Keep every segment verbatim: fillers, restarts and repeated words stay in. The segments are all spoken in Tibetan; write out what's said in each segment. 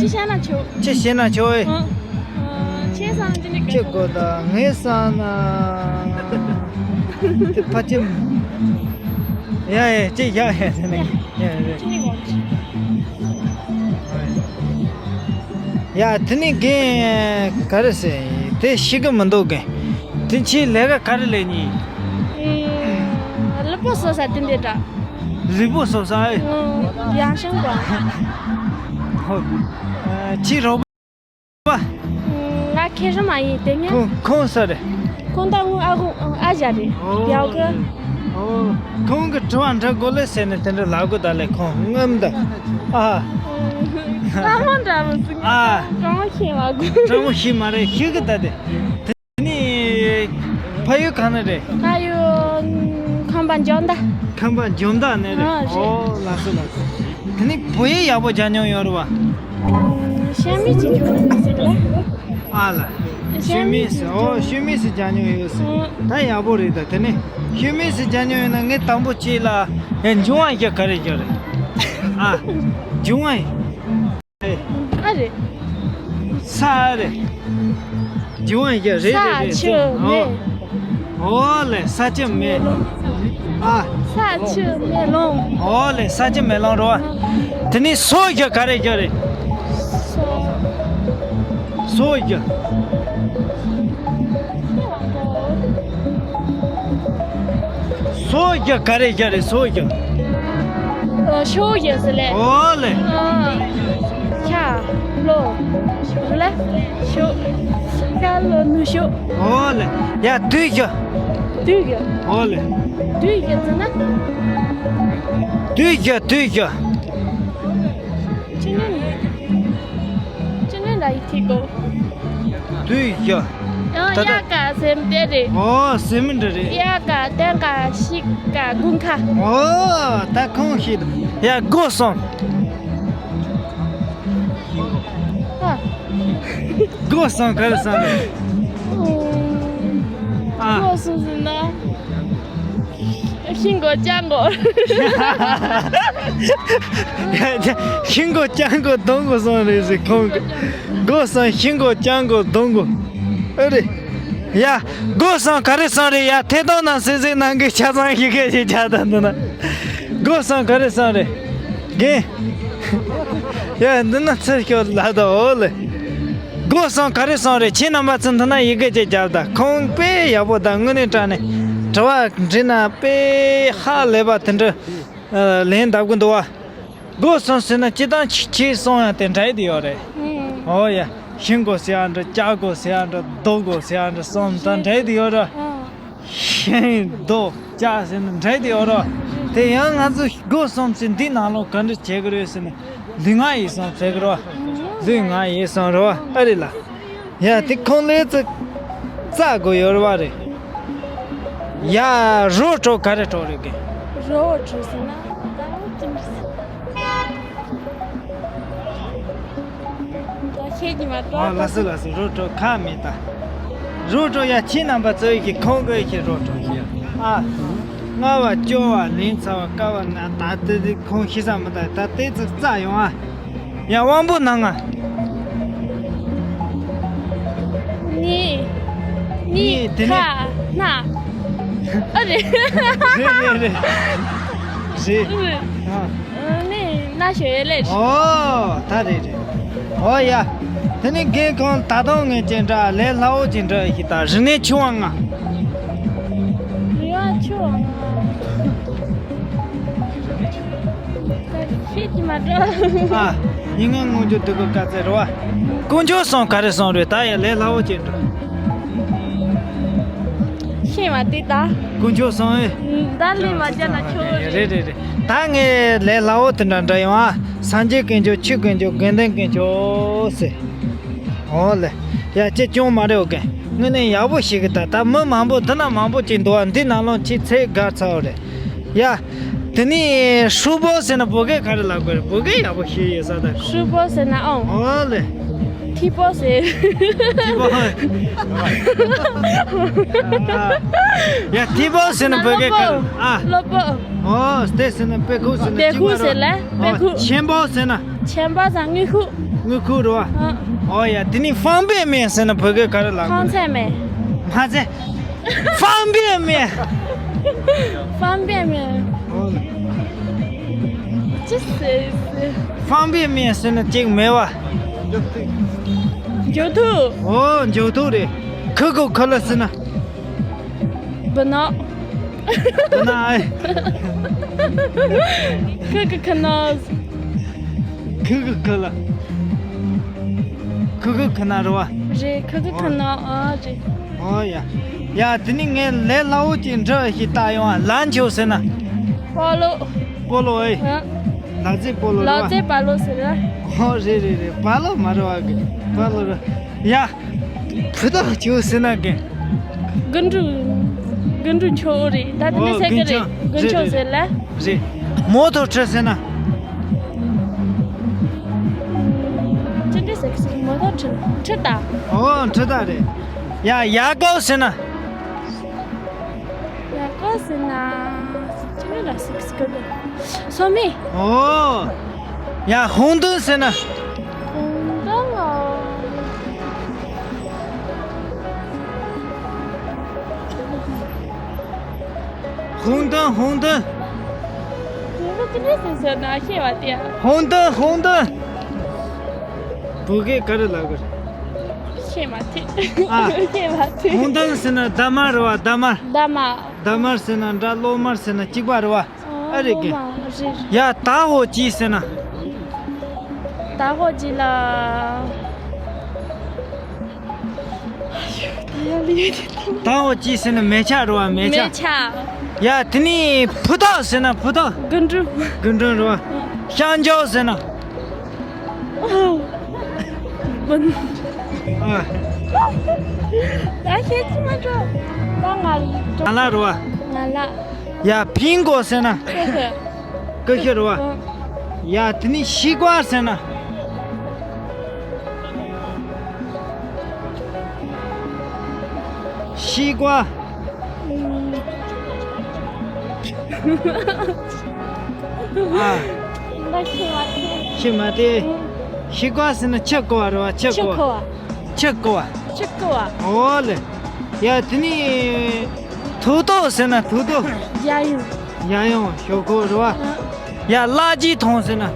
ཅི་བཤད་ན་ཆོག་ཅི་བཤད་ན་ཆོག་ཨེ། ཨ། ཨ། ཁྱེད་བསམ་ཅི་ནི་ཅི་དགོས་ད་ངས་བསམ་ན། དེ་ཕ་ཅི། ཡ་ཡ་ཅི་ཡ་ཡ་དེ་ནི་ཡ་ཡ། ཅི་ནི་གོ་ཡ་དེ་ནི་རྒན་ག་རེ་ཟེར་དེ་ཤི་གི་མི་འདུག་རྒན། དེ་ཁྱེད་ལས་ཀ་ག་རེ་ལས་ནི། ཨེ། ལུས་པོ་གསོ་ས་དེ་འདྲ་འདྲ། ལུས་པོ་གསོ་ས་ཨེ། ཨང་། ཡང་ཤང་གོ་ཧོ། ཨ། ཁྱེད་རོགས་པ། ང་ཁེ་རི་མ་ཡིན་དེ་ངས། ཁོང་ཁོང་ས་རེད། ཁོང་ད་ངུ་ཨ་ཁོང་ཨ་ཞ་རེད། ཨོ། ཡག་གི་ཨོ། ཁོང་གི་དྲི་བ་འདྲི་དགོས་ལེ་ཟེར་ནས་དེ་འདྲ་ལབ་དགོས་ད་ལེ་ཁོང་ངམ་ད། ཨ། ལྷ་མོ་འདྲ་མོ་ཟིག་ཨ། གྲོགས་མོ་ཤེས་མ་གོ་གྲོགས་མོ་ཤེས་མ་རེད་ཤེས་གི་ད་དེ། དེ་ནི་ཕ་ཡུལ་ག་ནས་རེད། ཕ་ཡུལ་ཁམས་པ་འཇོ་མདའ། ཁམས་པ་འཇོ་མདའ་ནས་རེད། ཨ་རེད། ཨོ་ལགས་སོ་ལགས་སོ། དེ་ནི་བོད་ཡིག་ཡག་པོ་སྦྱང་མྱོང་ཡོད་རེད་བ། ཤ་མི་ཅིག་ཡོད་ཟེར་ལ། ཨ་ལ། ཤུལ་མེས་སུ་ཨོ་ཤུལ་མེས་སུ་སྦྱང་མྱོང་ཡོད་སུ། ཨོ། ད་ཡག་པོ་རེད་ད་དེ་ནི། ཤུལ་མེས་སུ་སྦྱང་མྱོང་ཡོད་ན་ངས་དང་པོ་ཅིག་ལ། ཨེ་འབྱུང་བ་ཞིག་ག་རེ་ཞིག་རེད། ཨ། འབྱུང་བ། ཨ་རེད། ས་རེད། འབྱུང་བ་ཞིག་རེད་རེད་རེད་ས་ཆུ་ཨོ། མེ། ཨོ་ལེ་ས་ཆུ་མེ། ཨ། ས་ཆུ་མེ་རླུང་། ཨོ་ལེ་ས་ཆུ་མེ་རླུང་རོ། དེ་ནི་སོ་ཞིག་ག་རེ་ཞིག་རེད། སོ། སོ་ཞིག་སོ་ཞིག་ག་རེ་ཞིག་རེད་སོ་ཞིག་ཨ། ཤོ་ཞིག་ཟེར་ལེ། ཨོ་ལེ། ཨ། ཤ། ལོ། ལེ། ཤོ། ཤ་ལོ་ནུ་ཤོ། ཨོ་ལེ། ཡ་དུས་ཞིག་དུས་ཞིག་ཨོ་ལེ། དུས་ཞིག་ཟེར་ན། དུས་ཞིག་དུས་ཞིག་ཅི་ནས། ཅི་ནས་ལ་ཡི་ཐིག་གོ་དུས་ཞིག་ཡང་ད་ལྟ་ཡ་ག་སེམས་དེ་རེད། ཨོ་སེམས་འདྲ་རེད། ཡ་ག་དན་ག་ཤི་ག་དགུན་ཁ། ཨོ་ད་ཁོང་ཤི་ཡ་སྒོ་སོང་། ཨ། སྒོ་སོང་ག་རེ་སོང་རེད། ཨ། སྒོ་སོང་ཟིན་ན། ཤིང་མགོ་ལྕགས་མགོ། ཤིང་མགོ་ལྕགས་མགོ་སྡོང་མགོ་སོང་རེད་ཟེར་ཁོང་གི། སྒོ་སོང་ཤིང་མགོ་ལྕགས་མགོ་སྡོང་མགོ། ཨེ་རེད། ཡ། སྒོ་སོང་ག་རེ་སོང་རེད་ཡ་ཐད་གཏོང་ནང་སེམས་སེམས་ནང་གི་ཆ་ཚང་ཞིག་གས་ཞིག་ཆ་ད་འདུག་ན། སྒོ་སོང་ག་རེ་སོང་རེད། རྒན། ཡ་འདི་ན་ཚུར་ཤོག་ལ་ད་འོ་ལེ། སྒོ་སོང་ག་རེ་སོང་རེད་ཁྱེད་རྣམ་པ་ཚོ་འདི་ན་ཡི་གེ་ཅིག་རྒྱབ་ད་ཁོང་དཔེ་ཡག་པོ་ད་དངོས་གནས་དྲང་གནས་དྲི་བ་འདྲི་ན་དཔེ་ཧ་ལས་པ་དེ་འདྲ་ལན་འདེབས་གི་འདུག་བ། སྒོ་སོང་ཟེར་ན་སྤྱི་བཏང་ཁྱེད་སོང་ཡང་དེ་འདྲ་ཡི་དེ་ཡོད་རེད། ཨོ་ཡ་ཤིང་སྒོ་ཟེར་ཡ་འདྲ་ལྕགས་སྒོ་ཟེར་ཡ་འདྲ་རྡོ་སྒོ་ཟེར་ཡ་འདྲ་སོང་ད་འདྲ་ཡི་དེ་ཡོད་རེད། ཤིང་རྡོ་ལྕགས་ཟེར་ན་འདྲ་དེ་ཡོད་རོ། དེ་ཡང་ང་ཚོ་སྒོ་གསུམ་ཚེ་འདི་ནང་ལོགས་ག་འདྲ་བྱེད་ཀྱི་རེད་ཟེར་ན། ལུས་ངག་ཡིད་གསུམ་ཟེར་གི་རོ། ལུས་ངག་ཡིད་གསུམ་རོ་ཨ་རེད་ལ། ཡ་དེ་ཁོང་ལས་ཚེ་རྩ་དགོས་ཡོད་རེད་བ་རེད། ཡ་རོ་བྲོ་ག་རེ་བྲོ་རེད་གི། རོ་བྲོ་ཟེར་ན་ད་ཅི་མི་ཟེར། ཁྱེད་ཀྱིས་མ་ཨ་ལ་སོ་ལ་སོ་རོ་བྲོ་ཁ་མེད་ད། རོ་བྲོ་ཡ་ཁྱེད་རྣམ་པ་ཚོ་ཡི་གི་ཁོང་གི་ཁྱེད་རོ་བྲོ་ཞིག་ཨ། རྔ་བ་སྐྱོ་བ་ལན་ཚ་བ་དཀའ་བ་ན་ད་ལྟ་དེ་ཁོང་ཤི་ས་མི་ད་ད་ལྟའི་ཚིག་རྩ་ཡོང་ཨ། ཡ་དབང་པོ་ནང་ང་། གཉིས། གཉིས་གཉིས་དེ་ནས་ཁ་སྣ། ཨ་རེད། རེད་རེད་རེད། རེད། ཨ། ཨ་ནི་སྣ་ཞོ་ཡོད་ལེ། ཨོ་ད་རེད་རེད། ཨོ་ཡ། དེ་ནི་རྒན་ཁོང་ད་དུང་ངས་ཅན་འདྲ་ལས་སླ་བོ་ཅན་འདྲ་ཞིག་དང་རིག་གནས་ཆུང་བ་ང་། རིག་གནས་ཆུང་བ་ང་། ད་ཤེས་ཀྱི་མ་འགྲོ། ཨ། ཡིན་ངན་ངོ་རྒྱུ་དུ་གུ་དཀའ་ཚེ་རེད་བ། དཀོན་མཆོག་གསུམ་ག་རེ་གསུམ་རེད་ད་ཡ་ལས་སླ་བོ་ཅན་འདྲ། ཤེས་མ་དེ་ད། དཀོན་མཆོག་གསུམ་ཨེ། ད་ལས་མ་བྱ་ན་ཆོག་རེད། རེད་རེད་རེད། ད་ངས་ལས་སླ་བོ་དེ་འདྲ་འདྲ་ཡོང་ཨ། སངས་རྒྱས་དཀོན་མཆོག་ཆོས་དཀོན་མཆོག་དགེ་འདུན་དཀོན་མཆོག་ཟེར། ཨོ་ལེ། ཡ་ཅེ་ཅུང་མ་རེད་འོ་གན། དངོས་གནས་ཡག་པོ་ཞིག་གི་ད་ད་མི་མང་པོ་འདི་ན་མང་པོ་ཅིག་འདུག་བ། འདི་ནང་ལོགས་ཅིག་ཚེ་དགའ་ཚར་བ་རེད། ཡ། དེ་ནི་ཧྲུལ་པོ་ཟེར་ན་བོད་སྐད་ག་རེ་ལབ་དགོས་རེད། བོད་སྐད་ཡག་པོ་ཤེས་ཡོད་ས་ད། ཧྲུལ་པོ་ཟེར་ན་ཨང་། ཨོ་ལེ། ཐི་པོ་ཟེར། ཐི་པོ། ཡ་ཐི་པོ་ཟེར་ན་བོད་སྐད་ག་རེ། ཨ། སློབ་དཔོན། ཨོ་དེ་ཟེར་ན་དཔེ་ཁུག་ཟེར་ན་དཔེ་ཁུག་ཟེར་ལ་དཔེ་ཁུག་ཆེན་པོ་ཟེར་ན། ཆེན་པོ་ཟེར་དངུལ་ཁུག་དངུལ་ཁུག་རེད་བ། ཨ། ཨོ་ཡ། དེ་ནི་方便面ཟེར་ན་བོད་སྐད་ག་རེ་ལབ་དགོས། 方便面། མ་ཚད། 方便面། 方便面། ཨོ། ཅི་ཟེར། 方便面ཟེར་ན་ཅིག་མེད་བ། འགྱོ་ཐུག་ཨོ། འགྱོ་ཐུག་རེད། 可口可乐ཟེར་ན། 不能。 不能。 可口可乐。 可口可乐。 可口可乐རེད་བ། རེད། 可口可乐ཨ་རེད། ཨོ་ཡ། ཡ། དེ་ནི་ངས་ལས་སླ་བོ་ཅིག་འདྲི་ཞིག་བལྟ་ཡོང་ཨ། 篮球ཟེར་ན། ဘောလုံး། ဘောလုံး ཨེ། ཨ། ལག་རྩེད་སྤོ་ལོ་རེད་བ། ལག་རྩེད་སྤོ་ལོ་ཟེར་ན། ཨོ་རེད་རེད་རེད། ဘောလုံးམ་རེད་བ། གི་སྤོ་ལོ་རེད། ཡ། 葡萄球ཟེར་ན་གི། 滚珠། 滚珠球རེད། ད་དེ་ནས་ཨོ་ཟེར་གི་རེད། 滚球། 滚球ཟེར་ལ། རེད། 摩托车ཟེར་ན། ཅི་འདྲ་ཟེར་གི། 摩托车། འཕྲུལ་རྟ། ཨོ་འཕྲུལ་རྟ་རེད། ཡ། 牙膏ཟེར་ན། 牙膏ཟེར་ན། ཅི་འདྲ་ལ་ཟེར་གི། སོ་མི། ཨོ། ཡ། 红灯ཟེར་ན། 红灯ཨ། 红灯། 红灯། དེ་ཚོ་ཅི་འདྲ་ཟེར་ཟེར་ན་ཤེས་པ་དེ། 红灯། 红灯། བོད་སྐད་ག་རེ་ལབ་དགོས། ཤེས་མ་ཐུབ། ཨ། ཤེས་མ་ཐུབ། 红灯ཟེར་ན་རྡ་དམར་རེད་བ། རྡ་དམར། རྡ་དམར། རྡ་དམར་ཟེར་ན་འདྲ། གློག་དམར་ཟེར་ན་གཅིག་པ་རེད་བ། ཨ་རེད་གི། གློག་དམར་རེད། ཡ། 打火机ཟེར་ན། 打火机ལ། 打火机ཟེར་ན་མེ་ལྕགས་རེད་བ། མེ་ལྕགས། མེ་ལྕགས། ཡ། དེ་ནི་葡萄ཟེར་ན། 葡萄། 滚珠། 滚珠རེད་བ། 香蕉ཟེར་ན། ཨ། ད་ཤེས་ཀྱི་མ་འགྲོ། ད་ང་ང་ལ་རེད་བ། ང་ལ། ཡ། 苹果ཟེར་ན། ཀུ་ཤུ། ཀུ་ཤུ་རེད་བ། ཨ། ཡ། དེ་ནི་西瓜ཟེར་ན། 西瓜། ཨ། ད་ཤེས་མ་ཐུབ། ཤེས་མ་ཐུབ། ཨ། 西瓜ཟེར་ན་ཕྱུར་སྐོར་བ་རེད་བ། ཕྱུར་སྐོར་བ། ཕྱུར་སྐོར་བ། ཕྱུར་སྐོར་བ། ཨོ་ལེ། ཡ། དེ་ནི་土豆ཟེར་ན། 土豆། 家用། 家用ཞོག་ཁོག་རེད་བ། ཨ། ཡ། 垃圾桶ཟེར་ན། ཨ།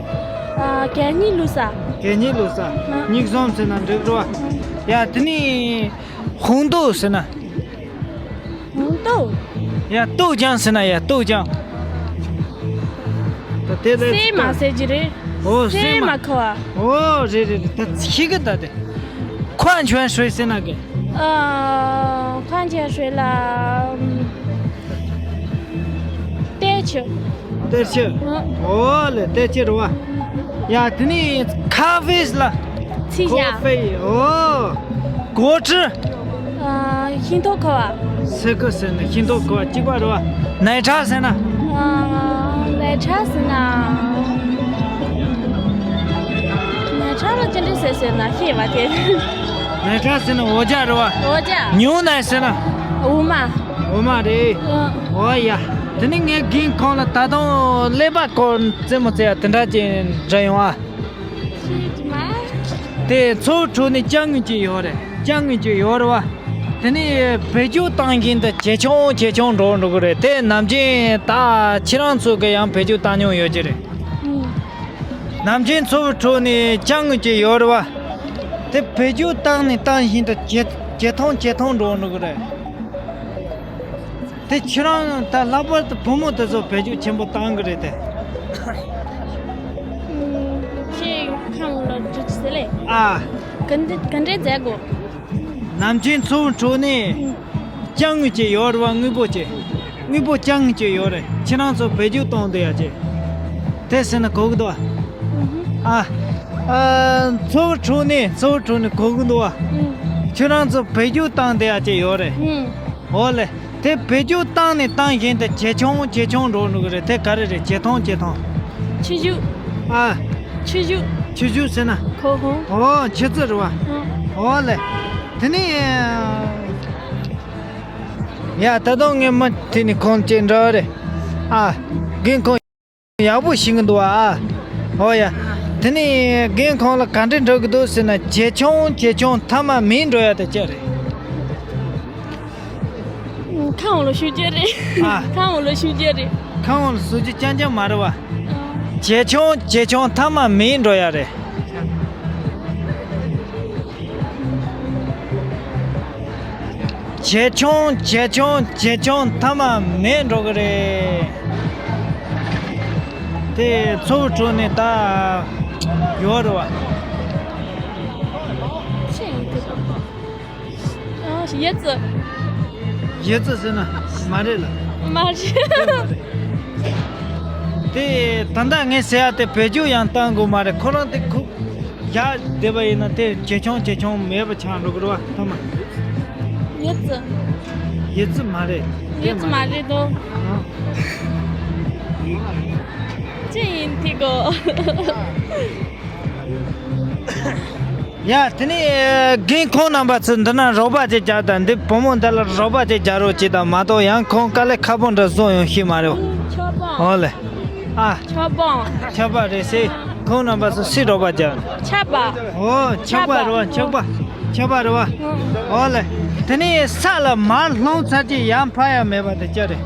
གད་སྙིགས་བླུགས་ས། གད་སྙིགས་བླུགས་ས། ཨ། 甾 ཟོམ་ཟེར་ན་འགྲིག་རེད་བ། ཨ། ཡ། དེ་ནི་红豆ཟེར་ན། 红豆། ཡ། 豆浆ཟེར་ན། ཡ། 豆浆། ད་དེ་ལས། སྲན་མ་ཟེར་གྱི་རེད། ཨོ། སྲན་མ། སྲན་མ་ཁོ་བ། ཨོ་རེད་རེད་རེད། ད་ཤེས་གི། ད་དེ། 矿泉水ཟེར་ན་གི། ཨ། 矿泉水ལ། ཨམ། 电池། 电池། ཨ། ཨོ་ལེ། 电池རེད་བ། ཡ། དེ་ནི་咖啡ལ། 汽水། 咖啡། ཨོ། 果汁། ཨ། 红豆ཁོ་བ། སྲན་མ་ཟེར་ན་红豆ཁོ་བ་གཅིག་པ་རེད་བ། 奶茶ཟེར་ན། ཨ། 奶茶ཟེར་ན། 奶茶ལ་ཅི་འདྲ་ཟེར་ཟེར་ན་ཤེས་པ་དེ། 奶茶ཟེར་ན་འོ་ཇ་རེད་བ། འོ་ཇ། 牛奶ཟེར་ན། འོ་མ། འོ་མ་རེད། ཨ། ཨོ་ཡ། དེ་ནི་ངའི་རྒན་ཁོང་ལ་ད་དུང་ཀླད་པ་སྐོར་རྩེད་མོ་རྩེ་ཡ་དེ་འདྲ་ཅིག་འདྲ་ཡོང་ཨ། ཤེས་ཀྱི་མ། དེ་མཚོ་བོད་ཁྲོད་ནས་ཅ་དངོས་ཅིག་ཡོད་རེད། ཅ་དངོས་ཅིག་ཡོད་རེད་བ། དེ་ནི་བེད་སྤྱོད་བཏང་བཞིན་དུ་ཇེ་ཆུང་ཇེ་ཆུང་འགྲོ་འགྲོ་གི་རེད། དེ་ནམ་རྒྱུན་ད་ཁྱེད་རང་ཚོ་གི་ཡང་བེད་སྤྱོད་བཏང་མྱོང་ཡོད་ཀྱི་རེད། ཨུ། ནམ་རྒྱུན་མཚོ་བོད་ཁྲོད་ནས་ཅ་དངོས་ཅིག་ཡོད་རེད་བ། དེ་བེད་སྤྱོད་བཏང་ནས་བཏང་བཞིན་དུ་ཇེ་ཇེ་ཐུང་ཇེ་ཐུང་འགྲོ་འགྲོ་གི་རེད། དེ་ཁྱེད་རང་ད་ལྷག་པར་དུ་བུ་མོ་དེ་ཚོ་བེད་སྤྱོད་ཆེན་པོ་བཏང་གི་རེད་དེ། ཁྱེད་ཁམས་ལ་འཇུག་ཟེར་ལེ། ཨ། ག་འདྲ་ག་འདྲ་མཛད་དགོས། ནམ་རྒྱུན་མཚོ་བོད་ཁྲོད་ནས་ཅ་དངོས་ཅིག་ཡོད་རེད་བ། དངོས་པོ་ཅིག་དངོས་པོ་ཅ་དངོས་ཅིག་ཡོད་རེད། ཁྱེད་རང་ཚོ་བེད་སྤྱོད་གཏོང་བསྡད་ཡ་ཅིག་དེ་ཟེར་ན་གོ་གི་འདུག་བ། ཨ། ཨ། མཚོ་བོད་ཁྲོད་ནས་མཚོ་བོད་ཁྲོད་ནས་གོ་གི་འདུག་བ། ཁྱེད་རང་ཚོ་བེད་སྤྱོད་བཏང་བསྡད་ཡ་ཅིག་ཡོད་རེད། ཨོ་ལེ། དེ་བེད་སྤྱོད་བཏང་ནས་བཏང་བཞིན་དུ་ཇེ་ཆུང་ཇེ་ཆུང་འགྲོ་འགྲོ་གི་རེད། དེ་ག་རེ་རེད། ཇེ་ཐུང་ཇེ་ཐུང་། ཆུ་ཆུ། ཨ། ཆུ་ཆུ། ཆུ་ཆུ་ཟེར་ན། ཁོ་ཧོ། ཨོ་ཆུ་ཚོད་རེད་བ། ཨོ་ལེ། དེ་ནས། ཡ་ད་དུང་ངས་མི་དེ་ནས་ཁོང་ཅིག་འདྲ་བ་རེད། ཨ། རྒན་ཁོང་ཡག་པོ་ཤེས་གི་འདུག་ཨ། ཨོ་ཡ། དེ་ནས་རྒན་ཁོང་ལ་ག་འདྲ་འགྲོ་གི་འདུག་ཟེར་ན། ཇེ་ཆུང་ཇེ་ཆུང་མཐའ་མ་མེད་འགྲོ་ཡ་དེ་ཅི་རེད། ཁ་འོང་ལ་ཤུགས་རྒྱག་རེད། ཨ། ཁ་འོང་ལ་ཤུགས་རྒྱག་རེད། ཁ་འོང་ལ་ཤུགས་རྒྱག་རྐྱང་རྐྱང་མ་རེད་བ། ཨ། ཇེ་ཆུང་ཇེ་ཆུང་མཐའ་མ་མེད་འགྲོ་ཡ་རེད། ཇེ་ཆུང་ཇེ་ཆུང་ཇེ་ཆུང་མཐའ་མ་མེད་འགྲོ་གི་རེད། དེ་མཚོ་བོད་ཁྲོད་ནས་ད་ཡོད་རེད་བ། ཆི་ཡིན་དེ། ཨ། ཡི་ཙི། ཡི་ཙི་ཟེར་ན་མ་རེད་ལ། མ་རེད། དེ་ད་ལྟ་ངས་ཟེར་ཡ་དེ་བེད་སྤྱོད་ཡང་གཏང་དགོས་མ་རེད། ཁོ་རང་དེ་ཁུག་ཡར་བསྡད་པ་ཡིན་ན་དེ་ཇེ་ཆུང་ཇེ་ཆུང་མེད་པ་ཆགས་འགྲོ་གི་རེད་བ། ཐོག་མ། ཡི་ཙི། ཡི་ཙི་མ་རེད། ཡི་ཙི་མ་རེད་དོ། ཨ། ཅི་ཡིན་དེ་གོ། ཡ། དེ་ནས་རྒན་ཁོང་རྣམ་པ་ཚོས་འདི་ན་རོགས་པ་ཅིག་རྒྱག་དང་། འདི་བུ་མོ་འདི་ལ་རོགས་པ་ཅིག་རྒྱག་རོགས་བྱེད་དང་། མ་གཏོགས་ཡང་ཁོང་དཀའ་ལས་ཁག་པོ་འདྲ་བཟོ་ཡོང་ཤེས་མ་རེད། ཆོག་པ། ཨོ་ལེ། ཨ། ཆོག་པ། ཆོག་པ་རེད་ཟེར། ཁོང་རྣམ་པ་ཚོས་སུས་རོགས་པ་རྒྱག་ཆོག་པ། ཨོ། ཆོག་པ་རེད་བ། ཆོག་པ། ཆོག་པ་རེད་བ། ཨོ་ལེ། དེ་ནས་ས་ལ་མར་ལྷུང་ཚར་གྱི་ཡར་འཕར་ཡ་མེད་པ་དེ་ཅི་རེད།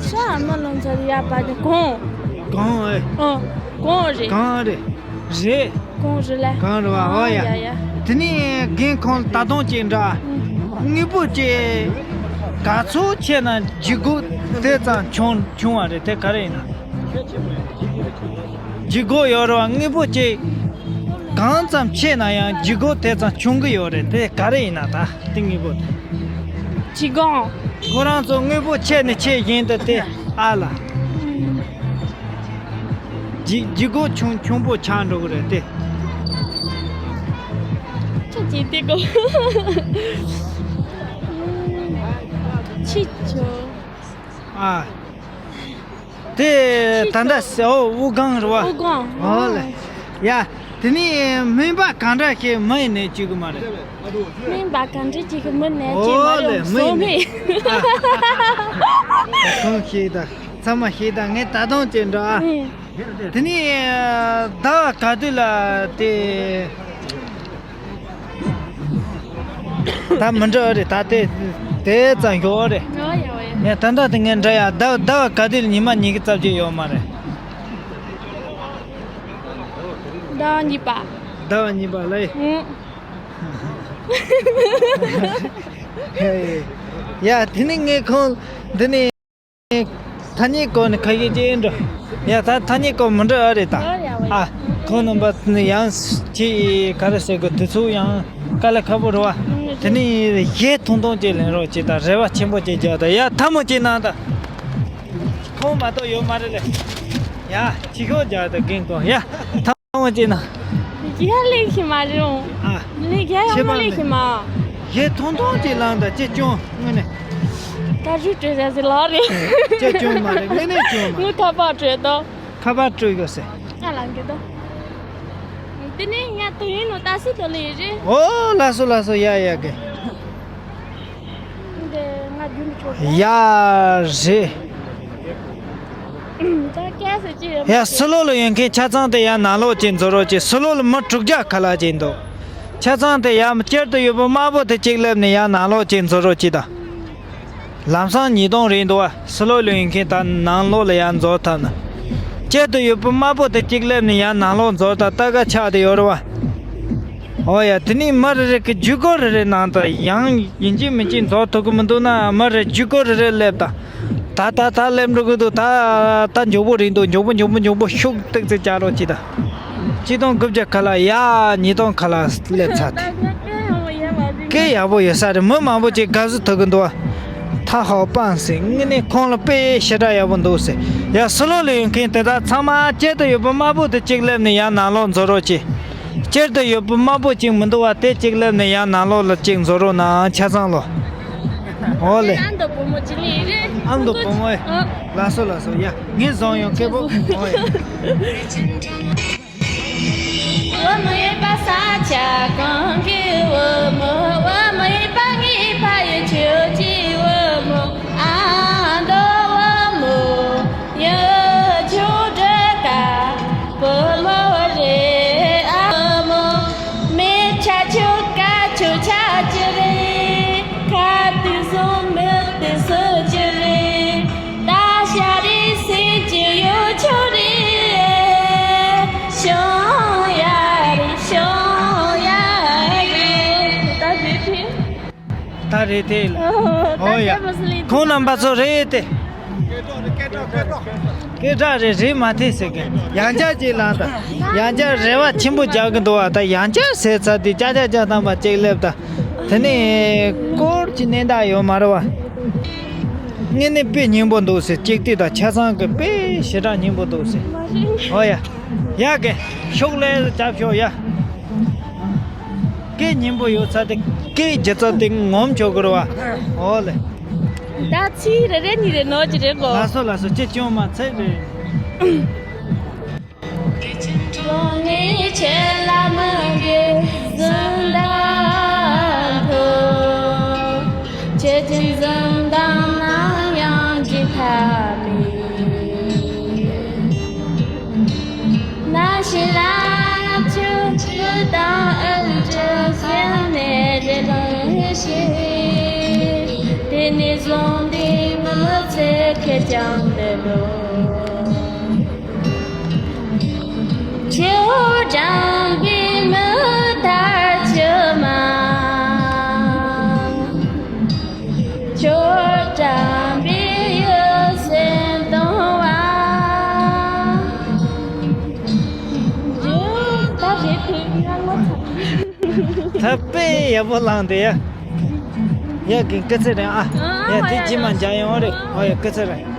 ས་མར་ལྷུང་ཚར་ཡར་འཕར་གྱི་གངས། གངས་ཨེ། ཨ། གངས་རེད། གངས་རེད། རེད། གངས་རེད་ལ། གངས་རེད་བ། ཨོ་ཡ། ཡ་ཡ། དེ་ནས་རྒན་ཁོང་ད་དུང་ཅིག་འདྲ། ཨ། དངོས་པོ་ཅིག་ག་ཚོད་ཆེ་ན་ལྗིད་ཁོག་དེ་ཙམ་ཆུང་ཆུང་བ་རེད། དེ་ག་རེ་ཡིན་ན། ལྗིད་ཁོག་ཡོད་རེད་བ། དངོས་པོ་ཅིག་གང་ཙམ་ཆེ་ན་ཡང་ལྗིད་ཁོག་དེ་ཙམ་ཆུང་གི་ཡོད་རེད། དེ་ག་རེ་ཡིན་ན། ད་དེ་དངོས་པོ་དེ། ལྗིད་སྒང་། ཁོ་རང་ཚོ་དངོས་པོ་ཆེ་ནས་ཆེ་བཞིན་དུ་དེ་ཨ་ལ། ལྗིད་ལྗིད་ཁོག་ཆུང་ཆུང་པོ་ཆགས་འགྲོ་གི་རེད་དེ། ཁྱོད་ཀྱིས་དེ་གོ། ཕྱི་ཆོ། ཨ། དེ་ད་ལྟ་ཟེར། ཨོ། དབུགས་ལྒང་རེད་བ། དབུགས་ལྒང་། ཨོ་ལེ། ཡ། དེ་ནས་སྨན་པ་གང་འདྲ་ཞིག་མི་ཡི་ནད་བཅོས་གི་མ་རེད། སྨན་པ་གང་འདྲ་ཞིག་གི་མི་ནད་བཅོས་མ་ཨོ་ལེ། རེད། མི་ཡི་ནད། ཨ། ཁོང་ཞིག་དང་ཚང་མ་ཞིག་དང་ངས་ད་དུང་ཅིག་འདྲ། ཨ། ཨུ། དེ་ནས་ཟླ་བ་ག་དུས་ལ་དེ། ད་མི་འདྲ་བ་རེད། ད་དེ་དེ་ཙམ་ཞོག་རེད། ཨོ་ཡ་ཨོ་ཡ། ངས་ད་ལྟ་དེ་ངས་འདྲ་ཡ། ཟླ་ཟླ་བ་ག་དུས་ལ་ཉི་མ་ཉི་ཤུ་རྩ་བརྒྱད་ཡོད་མ་རེད། ཟླ་བ་གཉིས་པ། ཟླ་བ་གཉིས་པ་ལ། ཨུ། ཧེ། ཡ། དེ་ནི་ངས་ཁོང་འདི་ནས། ཐ་སྙད་སྐོར་ནས་ཁ་ཤས་ཅིག་འགྲོ། ཡ། ད་ཐ་སྙད་སྐོར་མི་འདྲ་ཨ་རེད་ད། ཨ་ཡ་ཝེ། ཨ། ཁོང་རྣམ་པ་ནི་ཡང་ཅིག་ག་རེ་ཟེར་དགོས། དུས་ཚོད་ཡང་དཀའ་ལས་ཁག་པོ་རེད་བ། ཨུ། དེ་ནི་གཞས་ཐུང་ཐུང་ཅིག་ལེན་རོགས་བྱེད་དང་། རེ་བ་ཆེན་པོ་ཅིག་རྒྱག་དང་། ཡ། ཐལ་མོ་ཅིག་གནང་དང་། ཁོང་མ་གཏོགས་ཡོད་མ་རེད་ལེ། ཡ། ཅིག་ཤོག་རྒྱག་དང་རྒན་ཁོང་། ཡ། ཐལ་མོ་ཅིག་གནང་། ཡ། ལེགས་ཤིག་མ་རེད་འོང་། ཨ། ལེགས་ཡ་ཡ་མ་ལེགས་ཤིག་མ། གཞས་ཐུང་ཐུང་ཅིག་ལངས་དང་། ཅེ་ཅུང་། དངོས་གནས། ད་རུ་བྲོས་ཟེར་ཟེར་ལགས་རེད། ཅེ་ཅུང་མ་རེད། དངོས་གནས་ཅུང་མ། ངུ་ཁ་པར་བྲོས་དོ། ཁ་པར་བྲོས་ཡོད་ཟེར། ཨ་ལ་འགྲོ་དོ། དེ་ནས་ང་དུ་ཡིན་ནོ་ད་སི་དོ་ལེ་རེད། ཨོ། ལགས་སོ་ལགས་སོ། ཡ་ཡ་གི། འདི་ང་རྒྱུན་དུ་ཆོག་གི། ཡ་རེད། ད་སྐད་ཟེར་གྱི་ཡོད། ཡ། ཕྱི་ལོགས་ལ་ཡོད་མཁན་ཆ་ཚང་དེ་ཡར་ནང་ལོགས་ཅིག་འཛུལ་རོགས་གྱིས། ཕྱི་ལོགས་ལ་མི་དྲུག་བརྒྱ་ཁ་ལག་ཅིག་འདུག་ཆ་ཚང་དེ་ཡར་དཀྱིལ་དུ་ཡོད་པའི་དམར་པོ་དེ་གཅིག་སླེབས་ནས་ཡར་ནང་ལོགས་ཅིག་འཛུལ་རོགས་གྱིས་དང་། ལམ་སང་ཉིས་སྟོང་རེད་འདུག་བ། ཕྱི་ལོགས་ལ་ཡོད་མཁན་ད་ནང་ལོགས་ལ་ཡར་འཛུལ་ཐུབ་ན། དཀྱིལ་དུ་ཡོད་པའི་དམར་པོ་དེ་གཅིག་སླེབས་ནས་ཡར་ནང་ལོགས་འཛུལ་དང་། ལྟ་ག་ཆགས་དེ་ཡོད་རེད་བ། ཨོ་ཡ། དེ་ནས་མི་རེ་རེ་གི་ཇུས་འགོད་རེ་རེ་གནང་དང་། ཡང་ཡིན་གཅིག་མིན་གཅིག་འཛུལ་ཐུབ་ཀྱི་མི་འདུག་ན། མི་རེ་ཇུས་འགོད་རེ་རེ་སླེབས་དང་། ད་ད་ད་སླེབས་འགྲོ་གི་འདུག་ད་ད་མགྱོགས་པོ་རེད་འདུག་མགྱོགས་པོ་མགྱོགས་པོ་མགྱོགས་པོ་ཤུགས་ཏོག་ཙམ་རྒྱག་རོགས་གྱིས་དང་། ཆིག་སྟོང་དགུ་བརྒྱ་ཁ་ལག་ཡ། ཉིས་སྟོང་ཁ་ལག་སླེབས་ཚར་ཏེ། སྐད་ཡག་པོ་ཡོད་ས་རེད། མི་མང་པོ་ཅིག་དགའ་བསུ་ཐོབ་གི་འདུག་ཐ་ཧའོ་པང་ཟེར། དངོས་གནས་ཁོང་ལ་དཔེ་ཞེ་དྲག་ཡག་པོ་འདུག་ཟེར། ཡ། ཕྱི་ལོགས་ལ་ཡོད་མཁན་དེ་དག་ཚང་མ་དཀྱིལ་དུ་ཡོད་པ་དམར་པོ་དེ་གཅིག་སླེབས་ནས་ཡར་ནང་ལོགས་འཛུལ་རོགས་གྱིས། དཀྱིལ་དུ་ཡོད་པ་དམར་པོ་གཅིག་མི་འདུག་བ། དེ་གཅིག་སླེབས་ནས་ཡར་ནང་ལོགས་ལ་གཅིག་འཛུལ་རོགས་གནང་། ཆ་ཚང་ལོ། ཨོ་ལེ། ཨ་མདོ་བུ་མོ་གཅིག་ལས་རེད། ཨ་མདོ་བུ་མོ་ཨེ། ཨ། ལགས་སོ་ལགས་སོ། ཡ། ངས་བཟང་ཡོང་སྐད་པོ། ཨོ་ཡ། བུ་མོ་ཡོད་པ་ས་ཆ་གང་གི་བུ་མོ། བུ་མོ་ཡོད་པ་ངའི་ཕ་ཡི་ཆོས་ཀྱི་བུ་མོ། ཨ་མདོ་བུ་མོ་ཡ། ཆུ་འདྲ་ཀ་ད་རེད་དེ་ལ། ཨོ་ཡ། ཁོང་རྣམ་པ་ཚོ་རེད་དེ། སྐད་གྲགས་རེད་རེད་མ་ཐེ་ཟེར་གི། ཡང་བསྐྱར་ཅིག་ལངས་དང་། ཡང་བསྐྱར་རེ་བ་ཆེན་པོ་རྒྱག་གི་འདུག་བ། ད་ཡང་བསྐྱར་ཟེར་ཚར་དེ་ཅག་ཅག་ཅག་བཏང་བ་ཅིག་སླེབས་ད། དེ་ནས་སྐོར་གྱི་གནས་བདག་ཡོད་མ་རེད་བ། དངོས་གནས་དཔེ་སྙིང་པོ་འདུག་ཟེར། གཅིག་ལྟོས་དང་ཆ་ཚང་གི་དཔེ་ཞེ་དྲག་སྙིང་པོ་འདུག་ཟེར། ཨོ་ཡ། ཡ་གི། ཤོག་ལེ་རྒྱབ་ཤོག་ཡ། སྐད་སྙན་པོ་ཡོད་ཚ་དེ། སྐད་ཇི་ཙམ་དེ་ངོམ་ཆོག་གི་རེད་བ། ཨོ་ལེ། ད་ཚིག་རེ་རེ་གཉིས་རེ་ནོར་གྱི་རེད་གོ། ལགས་སོ་ལགས་སོ། ཁྱེད་ཅུང་མ་ཚད་རེད། ད་དཔེ་ཡག་པོ་བླངས་ཏེ་ཡ། ཡ་གི་སྐུ་ཚེ་རིང་ཨ། ཡ་དེ་ཇི་མ་འཇའ་ཡོང་རེད། ཨོ་ཡ་སྐུ་ཚེ་རིང་།